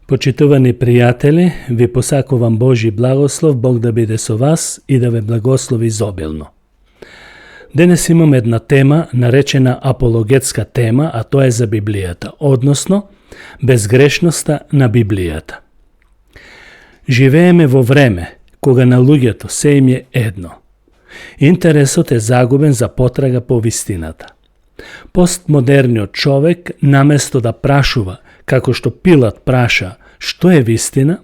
Почитувани пријатели, ви посакувам Божи благослов, Бог да биде со вас и да ве благослови изобилно. Денес имам една тема, наречена апологетска тема, а тоа е за Библијата, односно безгрешноста на Библијата. Живееме во време кога на луѓето се им е едно. Интересот е загубен за потрага по вистината. Постмодерниот човек, наместо да прашува, како што Пилат праша што е вистина,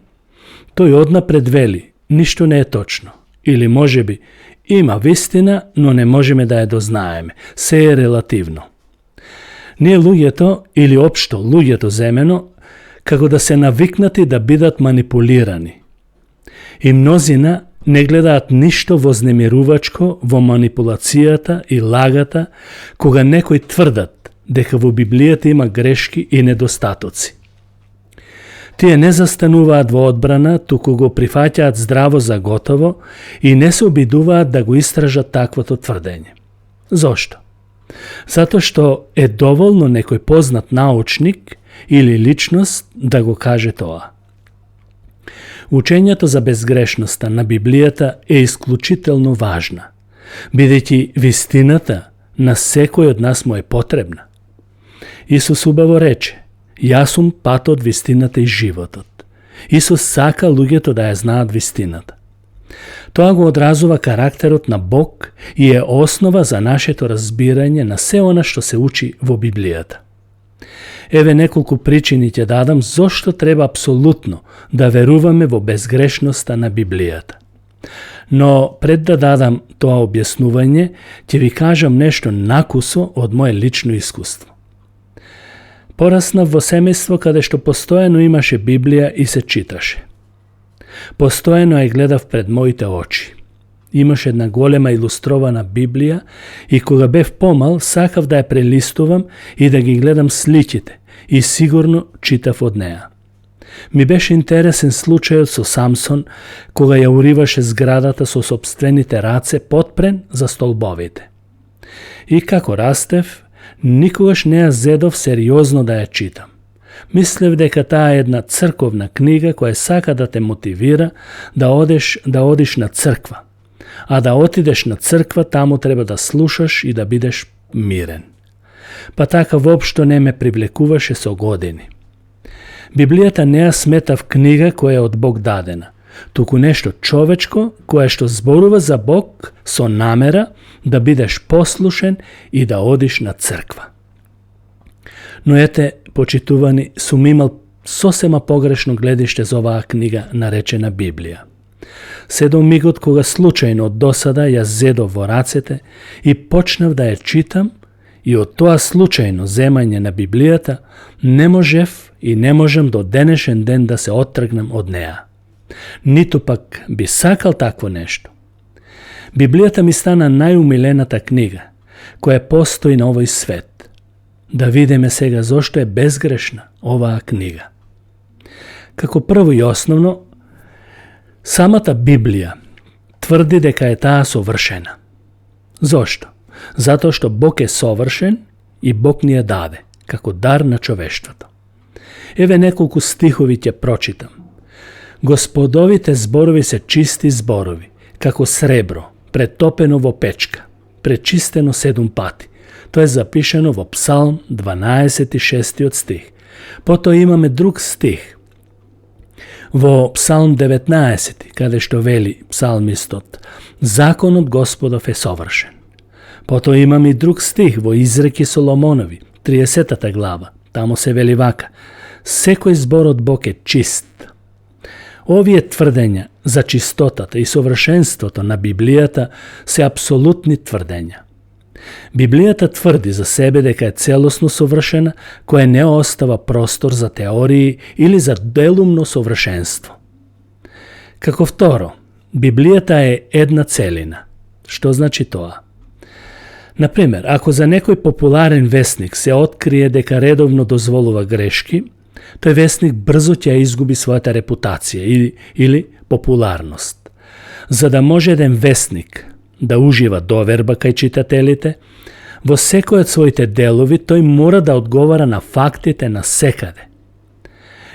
тој однапред вели, ништо не е точно. Или можеби, има вистина, но не можеме да ја дознаеме. Се е релативно. Ние луѓето, или општо луѓето земено, како да се навикнати да бидат манипулирани. И мнозина не гледаат ништо вознемирувачко во манипулацијата и лагата, кога некои тврдат дека во Библијата има грешки и недостатоци. Тие не застануваат во одбрана, туку го прифаќаат здраво за готово и не се обидуваат да го истражат таквото тврдење. Зошто? Затоа што е доволно некој познат научник или личност да го каже тоа. Учењето за безгрешноста на Библијата е исклучително важна, бидејќи вистината на секој од нас му е потребна. Исус убаво рече, јас сум патот, вистината и животот. Исус сака луѓето да ја знаат вистината. Тоа го одразува карактерот на Бог и е основа за нашето разбирање на се она што се учи во Библијата. Еве неколку причини ќе дадам зошто треба апсолутно да веруваме во безгрешноста на Библијата. Но пред да дадам тоа објаснување, ќе ви кажам нешто накусо од моje лично искуство. Пораснав во семејство каде што постојано имаше Библија и се читаше. Постојано ја гледав пред моите очи. Имаше една голема илустрована Библија и кога бев помал, сакав да ја прелистувам и да ги гледам сликите и сигурно читав од неа. Ми беше интересен случајот со Самсон, кога ја уриваше зградата со сопствените раце подпрен за столбовите. И како растев, никогаш не ја зедов сериозно да ја читам. Мислев дека таа е една црковна книга која сака да те мотивира да одиш на црква. А да отидеш на црква, таму треба да слушаш и да бидеш мирен. Па така воопшто не ме привлекуваше со години. Библијата не ја сметав книга која е од Бог дадена, туку нешто човечко кое што зборува за Бог со намера да бидеш послушен и да одиш на црква. Но ете, почитувани, сум имал сосема погрешно гледиште за оваа книга наречена Библија. Се до мигот кога случајно од досада ја зедов во рацете и почнав да ја читам, и од тоа случајно земање на Библијата не можев и не можам до денешен ден да се оттргнам од неа. Ниту пак би сакал такво нешто. Библијата ми стана најумилената книга, која постои на овој свет. Да видиме сега зошто е безгрешна оваа книга. Како прво и основно, самата Библија тврди дека е таа совршена. Зошто? Затоа што Бог е совршен и Бог ни ја даде, како дар на човештвото. Еве неколку стихови ќе прочитам. Господовите зборови се чисти зборови, како сребро, претопено во печка, пречистено 7 пати. Тоа е запишено во Псалм 12:6 стих. Потоа имаме друг стих во Псалм 19, каде што вели псалмистот, законот Господов е совршен. Потоа имаме и друг стих во Изреки Соломонови, 30 глава. Таму се вели вака, секој збор од Бог е чист. Овие тврдења за чистотата и совршенството на Библијата се апсолутни тврдења. Библијата тврди за себе дека е целосно совршена, која не остава простор за теории или за делумно совршенство. Како второ, Библијата е една целина. Што значи тоа? Например, ако за некој популарен весник се открие дека редовно дозволува грешки, тој весник брзо ќе изгуби својата репутација или популарност. За да може еден весник да ужива доверба кај читателите, во секој од своите делови тој мора да одговара на фактите на секаде.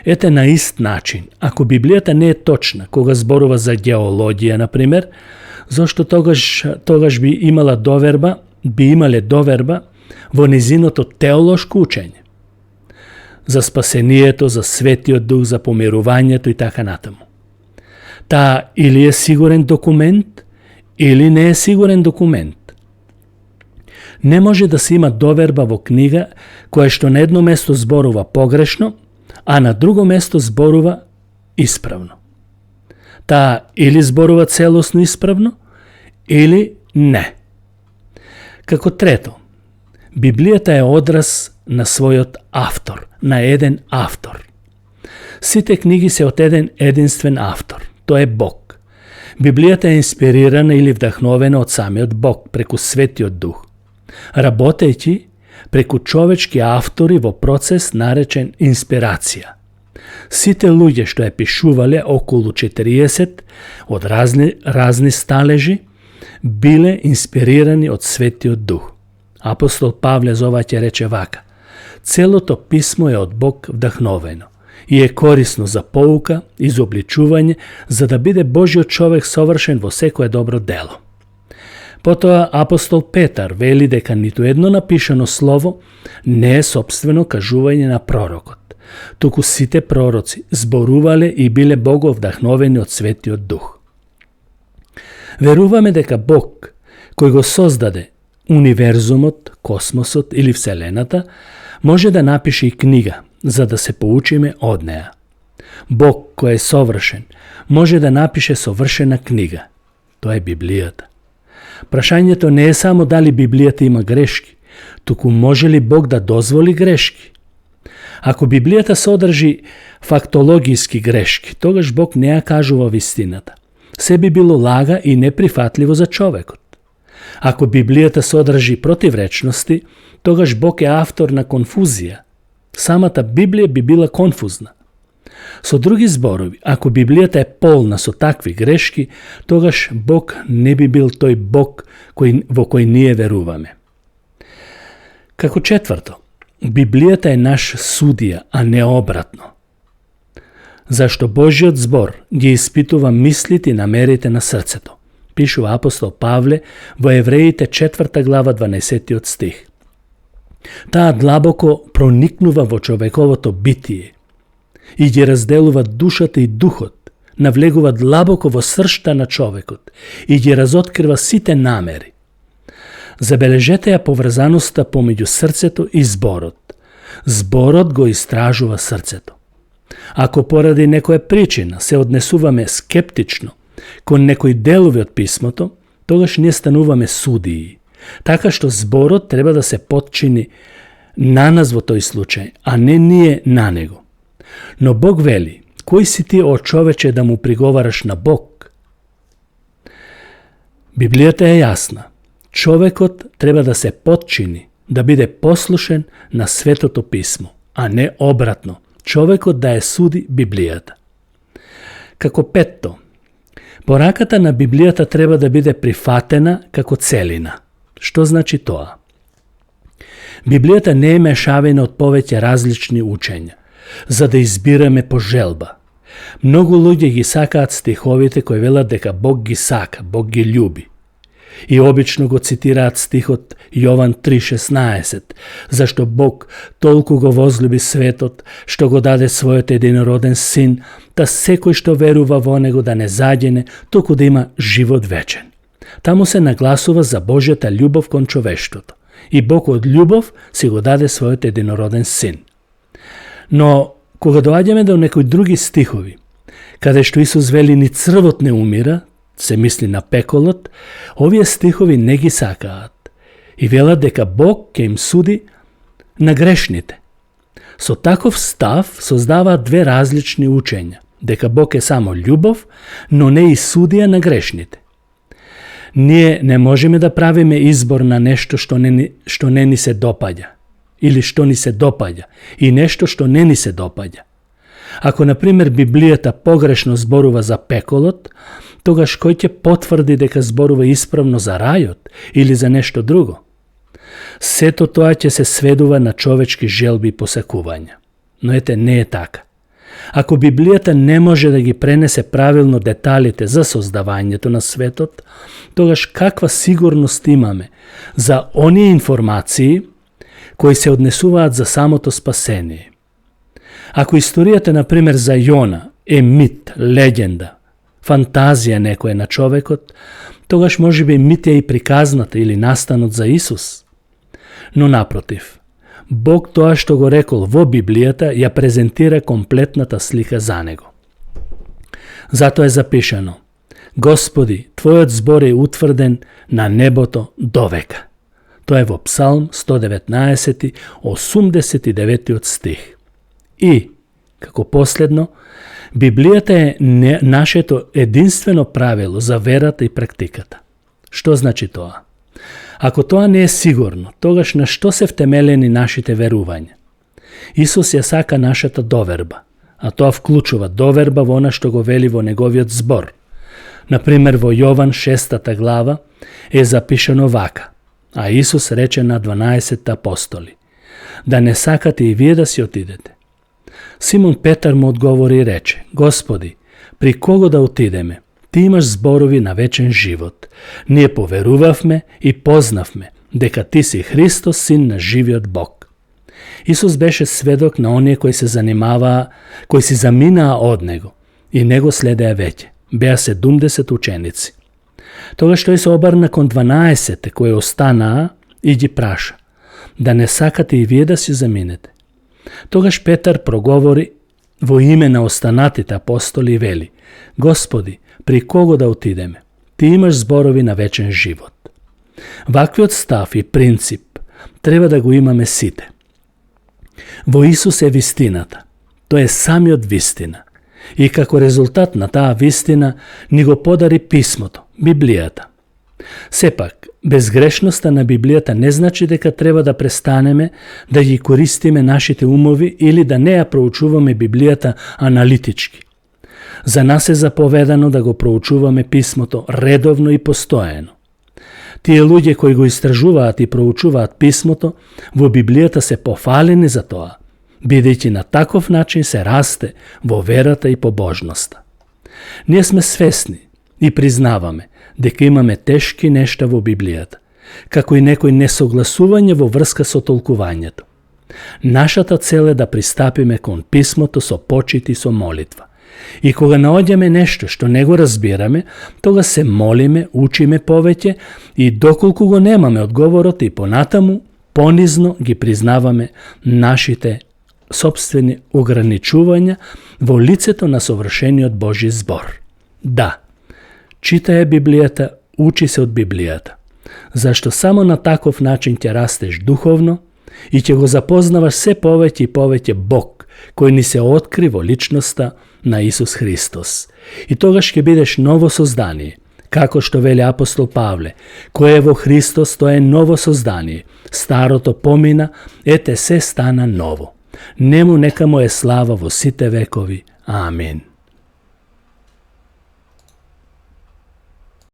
Ете на ист начин, ако Библијата не е точна, кога зборува за геологија, например, зашто тогаш би имале доверба во низиното теолошко учење. За спасението, за Светиот Дух, за помирувањето и така натаму. Таа или е сигурен документ, или не е сигурен документ. Не може да се има доверба во книга која што на едно место зборува погрешно, а на друго место зборува исправно. Таа или зборува целосно исправно, или не. Како трето, Библијата е одраз на својот автор, на еден автор. Сите книги се од еден единствен автор, тој е Бог. Библијата е инспирирана или вдахновена од самиот Бог, преку Светиот Дух, работејќи преку човечки автори во процес наречен инспирација. Сите луѓе што ја пишувале, околу 40, од разни сталежи, биле инспирирани од Светиот Дух. Апостол Павле за ова ќе рече вака: целото писмо е од Бог вдахновено и е корисно за поука, изобличување, за да биде Божиот човек совршен во секое добро дело. Потоа апостол Петар вели дека ниту едно напишано слово не е сопствено кажување на пророкот, туку сите пророци зборувале и биле боговдахновени од Светиот Дух. Веруваме дека Бог, кој го создаде универзумот, космосот или Вселената, може да напише и книга, за да се поучиме од неа. Бог, кој е совршен, може да напише совршена книга. Тоа е Библијата. Прашањето не е само дали Библијата има грешки, туку може ли Бог да дозволи грешки? Ако Библијата содржи фактологиски грешки, тогаш Бог не ја кажува вистината. Се би било лага и неприфатливо за човекот. Ако Библијата содржи противречности, тогаш Бог е автор на конфузија. Самата Библија би била конфузна. Со други зборови, ако Библијата е полна со такви грешки, тогаш Бог не би бил тој Бог во кој ние веруваме. Како четврто, Библијата е наш судија, а не обратно. Зашто Божиот збор ги испитува мислите и намерите на срцето, пишува апостол Павле во Евреите 4 глава 12 стих. Таа длабоко проникнува во човековото битие и ги разделува душата и духот, навлегува длабоко во сршта на човекот и ги разоткрива сите намери. Забележете ја поврзаноста помеѓу срцето и зборот. Зборот го истражува срцето. Ако поради некоја причина се однесуваме скептично кон некои делови од писмото, тогаш ние стануваме судии. Така што зборот треба да се потчини на нас во тој случај, а не ние на него. Но Бог вели: кој си ти, о човече, да му приговараш на Бог? Библијата е јасна. Човекот треба да се потчини, да биде послушен на Светото писмо, а не обратно, човекот да ја суди Библијата. Како петто, пораката на Библијата треба да биде прифатена како целина. Што значи тоа? Библијата не е мешавина од повеќе различни учења, за да избираме по желба. Многу луѓе ги сакаат стиховите кои велат дека Бог ги сака, Бог ги љуби. И обично го цитираат стихот Јован 3:16, зашто Бог толку го возлюби светот, што го даде својот единороден син, да секој што верува во него да не загине, туку да има живот вечен. Таму се нагласува за Божјата љубов кон човештвото. И Бог од љубов си го даде својот единороден син. Но кога доаѓаме до некои други стихови, каде што Исус вели ни црвот не умира, се мисли на пеколот, овие стихови не ги сакаат и велат дека Бог ќе им суди на грешните. Со таков став создаваат две различни учења, дека Бог е само љубов, но не и судија на грешните. Ние не можеме да правиме избор на нешто што не ни се допаѓа, или што ни се допаѓа, и нешто што не ни се допаѓа. Ако, например, Библијата погрешно зборува за пеколот, тогаш кој ќе потврди дека зборува исправно за рајот или за нешто друго? Сето тоа ќе се сведува на човечки желби и посакувања. Но ете, не е така. Ако Библијата не може да ги пренесе правилно деталите за создавањето на светот, тогаш каква сигурност имаме за оние информации кои се однесуваат за самото спасение? Ако историјата, например, за Јона е мит, легенда, фантазија некоја на човекот, тогаш можеби мит е и приказната или настанот за Исус. Но напротив, Бог тоа што го рекол во Библијата ја презентира комплетната слика за него. Затоа е запишано: Господи, Твојот збор е утврден на небото довека. Тоа е во Псалм 119, 89 стих. И, како последно, Библијата е нашето единствено правило за верата и практиката. Што значи тоа? Ако тоа не е сигурно, тогаш на што се втемелени нашите верувања? Исус ја сака нашата доверба, а тоа вклучува доверба во она што го вели во неговиот збор. Например, во Јован 6 глава е запишано вака, а Исус рече на 12 апостоли: да не сакате и вие да си отидете. Симон Петар му одговори и рече: Господи, при кого да отидеме? Ти имаш зборови на вечен живот. Ние поверувавме и познавме дека Ти си Христос, Син на живиот Бог. Исус беше сведок на оние кои се занимаваа, кои си заминаа од Него и Него следеа веќе. Беа 70 ученици. Тогаш тој се обрна кон 12 кои останаа и ги праша: да не сакате и вие да си заминете. Тогаш Петар проговори во име на останатите апостоли и вели: Господи, при кого да отидеме? Ти имаш зборови на вечен живот. Ваквиот став и принцип треба да го имаме сите. Во Исус е вистината. Тој е самиот вистина. И како резултат на таа вистина ни го подари писмото, Библијата. Сепак, безгрешноста на Библијата не значи дека треба да престанеме да ги користиме нашите умови или да не ја проучуваме Библијата аналитички. За нас е заповедано да го проучуваме писмото редовно и постојано. Тие луѓе кои го истражуваат и проучуваат писмото, во Библијата се пофалени за тоа, бидејќи на таков начин се расте во верата и побожноста. Ние сме свесни и признаваме дека имаме тешки нешта во Библијата, како и некои несогласување во врска со толкувањето. Нашата цел е да пристапиме кон писмото со почит и со молитва. И кога наоѓаме нешто што не го разбираме, тога се молиме, учиме повеќе и доколку го немаме одговорот и понатаму, понизно ги признаваме нашите сопствени ограничувања во лицето на совршениот Божи збор. Да, читај Библијата, учи се од Библијата, зашто само на таков начин ќе растеш духовно и ќе го запознаваш се повеќе и повеќе Бог, кој ни се откри во личноста на Исус Христос. И тогаш ќе бидеш ново создание, како што вели апостол Павле: кој е во Христос, тој е ново создание. Старото помина, ете се стана ново. Нему нека му е слава во сите векови. Амин.